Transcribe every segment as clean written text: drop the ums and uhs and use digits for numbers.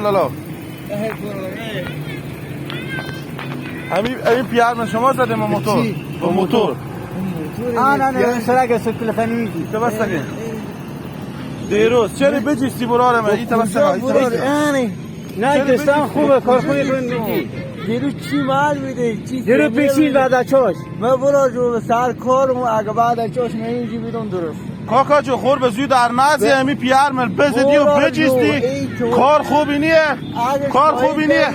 لالا. همین پیار من شما زده با موتور. با موتور. نه سرک سکل خنی. تو بس دیگه. دیروز چرا بجستی براره من این بس نه نه دستان خوبه کار خوبی میگی. دیروز چی مال میده چی دیرو پیشین بعد چاش من برا جو سر کارم اگه بعد چاش من اینجی بیدم درست کاکا جو خور به زود در نزی همی پیار من بزدی و بجستی کار خوبی نیه کار خوبی نیه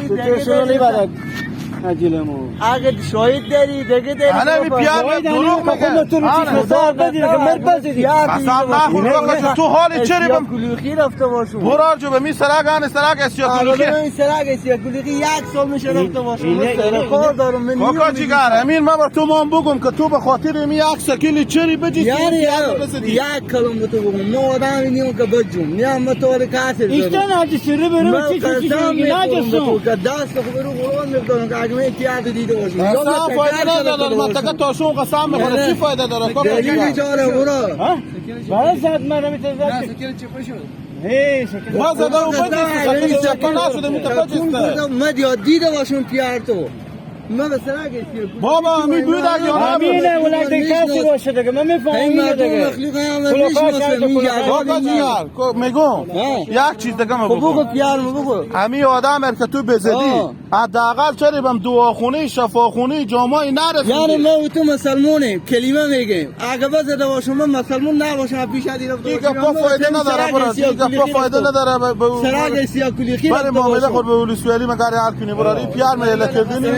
اگه شاهد داری دیگه داری انا می پیار دروغ میگه تو رو چیز مسار بدی که مر بزدی قسم نخور کاکا تو حال چری بم کلوخی رفته باشم برار جو به می سرگ آن سرگ اسیا کلوخی می سرگ اسیا کلوخی یک سال میشه رفته باشم من کار دارم من کاکا جیگر امین من با تو مام بگم که تو به خاطر می یک سکیل چری بجی یعنی یک کلم به تو بگم ما آدم نیم که بجوم نیم ما تو کافر ایشتن هرچی سری برو چی چی چی نجسو که دست خو برو قرآن می‌کنم که اگه من پیاده دیده باشم اصلا فایده نداره منطقه تاشون قسم میخوره چی فایده داره کاکا جیگر برو برای زد من میتونم سکیل چه شد هی سکیل ما زده و بجسته سکیل نشده متفجسته من یاد دیده باشم پیار تو من به سرک بابا همی بود اگه همینه ولک کسی باشه دیگه من میفهمم دیگه مخلوق هم میشناسه میگه کاکا جیگر میگم یک چیز دیگه من بگو پیار بگو همی آدم که تو بزدی حداقل چرا بم دعاخونه شفاخونه جامعه نرسیدی یعنی ما و تو مسلمانیم کلمه میگیم اگه بزده باشم من مسلمان نباشم پیش از این دیگه پا فایده نداره برا دیگه پا فایده نداره سرک سیاه کلیخی برای معامله خود به ولسوالی مگر حل کنی برا این پیار میله کردنی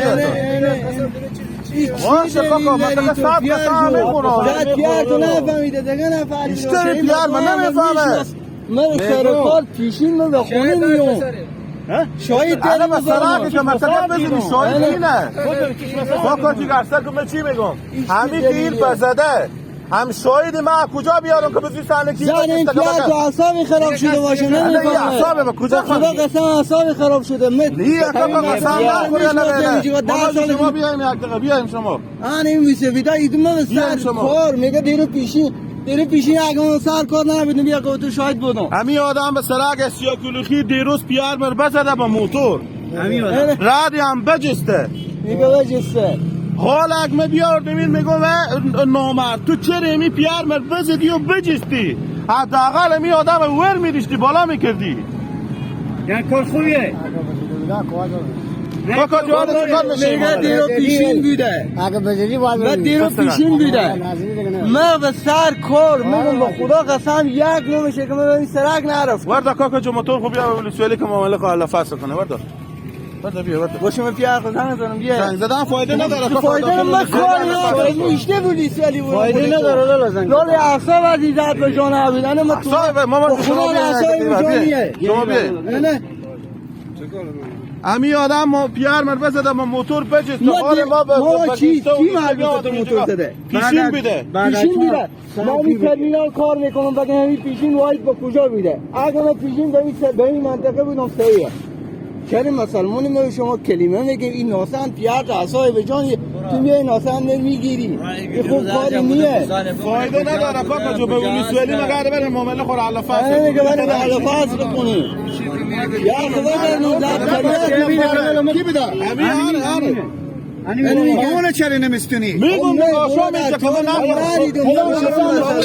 باشه کاکا مثلا صد قسم میخورم پیار تو نفهمیده دیگه نفهمیده بیشتر پیار من نمیفهمه من سر کار پیشین من به خونه میام شاید انا به سرک که مثلا بزنی شاید اینه کاکا جیگر سر من چی میگم همین که این بزده هم شاید من کجا بیارم که بزنی سنه کی زن این پیار تو اعصابی خراب شده باشه نمیفهمه اعصاب به کجا خدا قسم اعصابی خراب شده من نه کاکا قسم نخوری نه شما بیایم یک دقیقه بیایم شما انا این میشه ویدا ایدم سر کار میگه دیرو پیشین دیرو پیشین اگه من سر کار نبودم بیا که تو شاید بودم همین آدم به سرک سیاه کلوخی دیروز پیار مر بزده با موتور همین آدم رادی هم بجسته میگه بجسته حالا اگه من بیاردم این میگم نامرد تو چرا امی پیار مر بزدی و بجستی حداقل امی آدم ور میریشتی بالا میکردی یعنی کار خوبیه کاکا جوان چیکار میشه میگه دیرو پیشین بوده اگه بزدی باید من دیرو پیشین بوده من به سر کار میگم به خدا قسم یک نمیشه که من به این سرک نرفت وردا کاکا جو موتور خوب بیا ولسوالی که معامله خو فصل کنه وردا وردا بیا وردا باشه من پیار خود زنگ زدم بیا زنگ زدن فایده نداره فایده من کار نداره میشته ولسوالی فایده نداره لالا زنگ لالا اعصاب عزیزت به جان عبید انا من اعصاب ما خدا اعصاب جانیه شما بیا نه امی آدم ما پیار مر بزده ما موتور بجست حال ما ما چی چی مربوطه تو موتور زده پیشین بیده پیشین بیده ما می ترمینال کار میکنم بگم همین پیشین واید با کجا بیده اگه من پیشین به این منطقه بودم صحیحه چرا مسلمانی ما شما کلمه میگیم این ناسن پیار اعصاب به جان تو میای ناسن میگیری این خوب کاری نیه فایده نداره کاکا جو به ولسوالی مگر بریم معامله خور علا فصل نه میگه بریم علا فصل کنیم یا خدا نوزاد کی بده همین آره اون چرا نمیستونی میگم میگم میگه که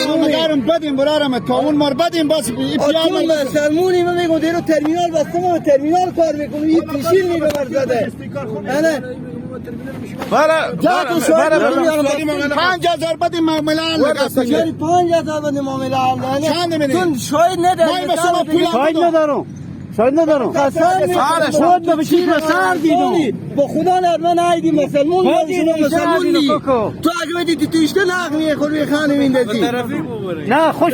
من مگرم بدیم برارم تا اون مار بدیم باز پیار مسلمونی من میگم دیرو ترمینال بسته ما ترمینال کار میکنم این پیشین میگه زده نه بره بره 5000 بدیم معامله چرا 5000 بدیم معامله چند میدی تو شاید نداری ما شما پول شاید ندارم شاید ندارم قسم خود به چیز سر دیدم با خدا نه من ایدی مسلمون شما مسلمون نی تو اگه بدی تو اشته نق میخوری خانه میندازی نه خوش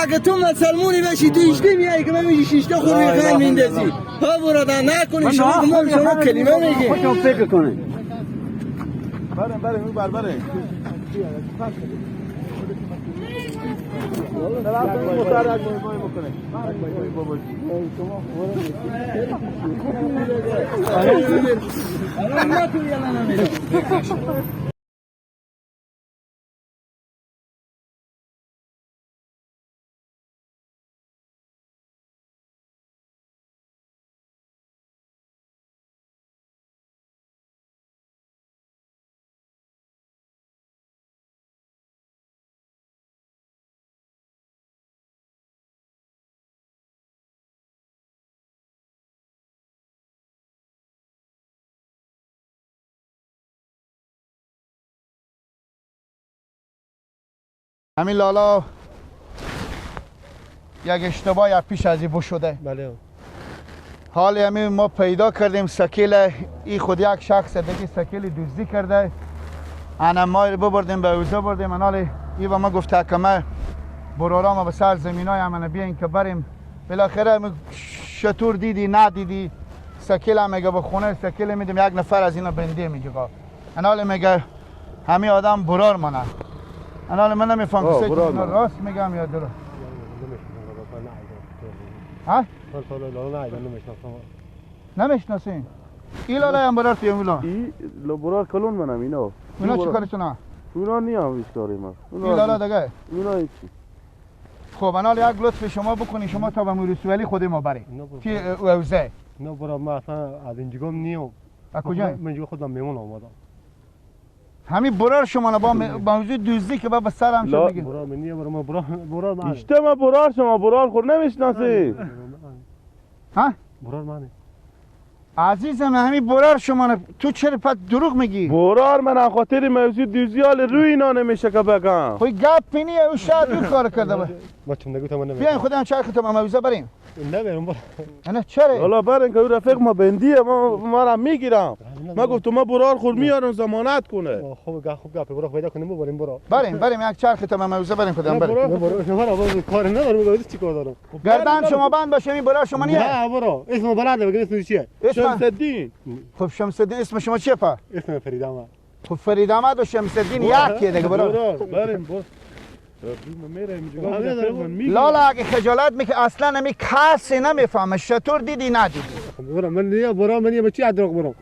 اگه تو مسلمونی بشی تو اشته میای که من میگی شیشته خوری خان میندازی ها برادر نکنی شما ما شما کلمه میگی خوشم فکر کنه بره بره بر بره همین لالا یک اشتباه پیش از این شده. بله. حال همین ما پیدا کردیم سکیل ای خود یک شخص دیگه سکیل دزدی کرده. انا ما رو ببردیم به اوزا بردیم. انال ای و ما گفته که ما برارا ما به سر زمینای امنه بیاین که بریم. بالاخره شطور دیدی ندیدی سکیل هم میگه به خونه سکیل میدیم یک نفر از اینا بنده میگه. انال میگه همین آدم برار منه. انال من نمیفهم که راست میگم یا درست. ها؟ نمیشناسین؟ این لالا هم برار تیم اولا؟ این برار کلون منم اینا. اونا چی کارشونه؟ اونا نیم هیچ کاری من. این لالا دیگه؟ اونا هیچی. خب انال یک لطف شما بکنی شما تا به موریسولی خود ما بری. کی اوزه؟ نه برا من اصلا از اینجا نیم. از کجا؟ من اینجا خودم میمون آمدم. همین برار شما نه با موضوع دزدی که با سرم شد میگه. برار من نیه برا ما برار من. اشته ما برار شما برار خود نمیشناسی. ها؟ برار منه. عزیزم همین برار شما نه تو چرا پس دروغ میگی؟ برار من خاطر موضوع دزدی حال روی اینا نمیشه که بگم. خب گپ نی او شاید اون کار کرده با. ما چون نگو تا من نمی‌رم. بیاین خودم چرخ تو موضوع بریم. نمیرم برا. نه چرا؟ حالا برین که رفیق ما بندیه ما را میگیرم. ما گفتم ما برار خود میارم ضمانت کنه. خوب خوب گپ برا پیدا کنیم بریم برا. بریم یک چرخ تو موضوع بریم خودم بریم. برا برا کار ندارم برا چی کار دارم. گردن شما بند باشه این برار شما نیه. نه برا اسم بلده بگم اسم چیه؟ شمس الدین. خب شمس الدین اسم شما چیه پا؟ اسم فرید احمد. خب فرید احمد و شمس الدین یکیه دیگه برا. بریم برا. لالا اگه خجالت میکنی اصلا نمی کسی نمیفهمه شطور دیدی ندیدی. برا من نیا برا من نیا چی دروغ برم.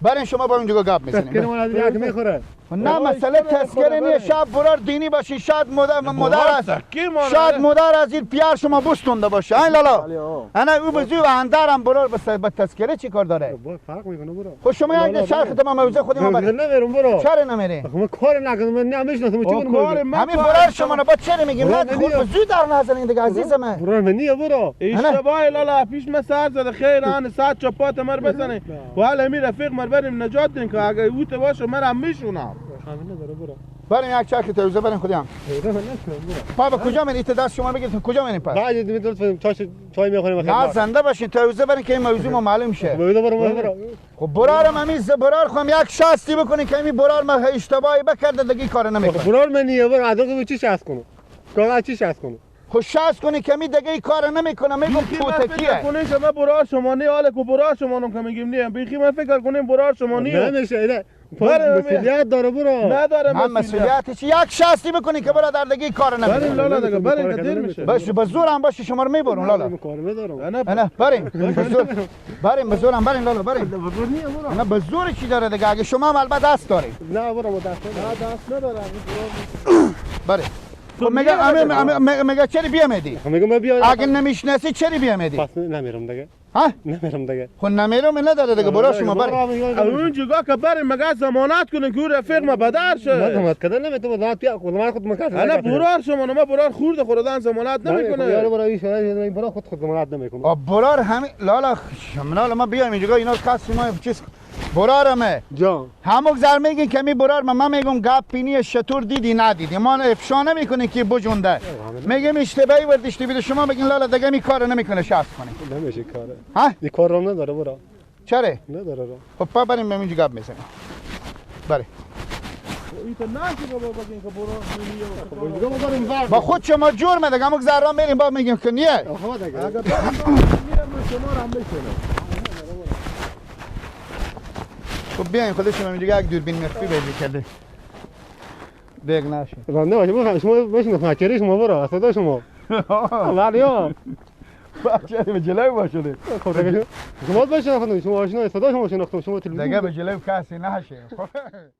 برین شما با اونجا گپ میزنیم. تذکره من از میخوره. نه مسئله تذکره نیه. شاید برار دینی باشی شاید مادر از شاید مادر از این پیار شما بستونده باشه. این لالا انا او بزو اندرم برار به تذکره چی کار داره؟ فرق میکنه برا. خب شما یک شرخ تمام موضوع خودی ما بریم. نمیرم برا. چرا نمیری؟ خب من کار نکنم من نمیشناسم چی کنم؟ همین برار شما رو با چرا میگیم؟ نه خب بزو در نظر این دیگه عزیز من. برار من نیه برا. اشتباه لالا پیش ما سر زده خیر آن ساعت چپات مر بزنه. ولی همین رفیق مر بریم نجات دین که اگه اوت باشه مرم میشونم. بریم یک چرخ توزه بریم خودم. پا به کجا میرید؟ دست شما بگیرید کجا میریم پا؟ بعد میتونم چای میخوریم. نه زنده باشین توزه بریم که این موضوع ما معلوم شه. برو. خب برارم همین برار خواهم یک شستی بکنین که همین برار ما اشتباهی بکرده دیگه کار نمیکنه. برار من نیه برار عدو چی شست کنم؟ کاغذ چی شست کنم؟ خب شست کنی که می دیگه کار نمیکنه میگم پوتکیه. کنین شما برار شما نه حالا که برار شما نم که میگیم نه بیخی من فکر کنیم برار شما نه. نمیشه اینا مسئولیت داره برو. نداره من مسئولیت چی یک شستی بکنی که برا در دیگه کار نمیکنه. بریم لالا دیگه بریم که دیر میشه. باشه به زورم باشه شما رو میبرم لالا. کار ندارم. نه بریم به زور بریم به زورم بریم لالا بریم. نه به زور چی داره دیگه اگه شما هم البته دست داری. نه برو ما دست ندارم. دست ندارم. بریم. خب میگه میگه چرا بیامدی؟ خب میگم بیا. اگه نمیشناسی چرا بیامدی؟ پس نمیرم دیگه. ها؟ نمیرم دیگه. خب نمیرم نداره دیگه برو شما بریم. اون جگا که بریم مگه ضمانت کنه که رفیق ما بدر شه. نه ضمانت کردن نمیتونه ضمانت بیا خود من خود مکان. انا برار شما نه ما برار خورده خوردن ضمانت نمیکنه. یارو برای این برا خود ضمانت نمیکنه. برار همین لالا شمنال ما بیایم اینجا اینا کسی ما چیز برارمه جان همون زر میگین که می برار من میگم گپ پینی شطور دیدی ندیدی ما افشا نمیکنه که بجونده میگم اشتباهی وردشتی بیده شما بگین لالا دیگه می کار نمیکنه شخص کنه نمیشه کاره ها این کار رو نداره برا چرا نداره را خب پا بریم اینجا گپ میزنیم بریم با خود شما جور مده همون ذره میریم با میگیم که نیه خب بیاین خودش شما اینجا یک دوربین مخفی بازی کرده دیگ نشه رانده باشه شما بشین نکری شما برو صدا شما ولی ها بچه به جلوی باشه خب شما بشین شما آشنا صدا شما شناختم شما تلویزیون دیگه به جلوی کسی نشه.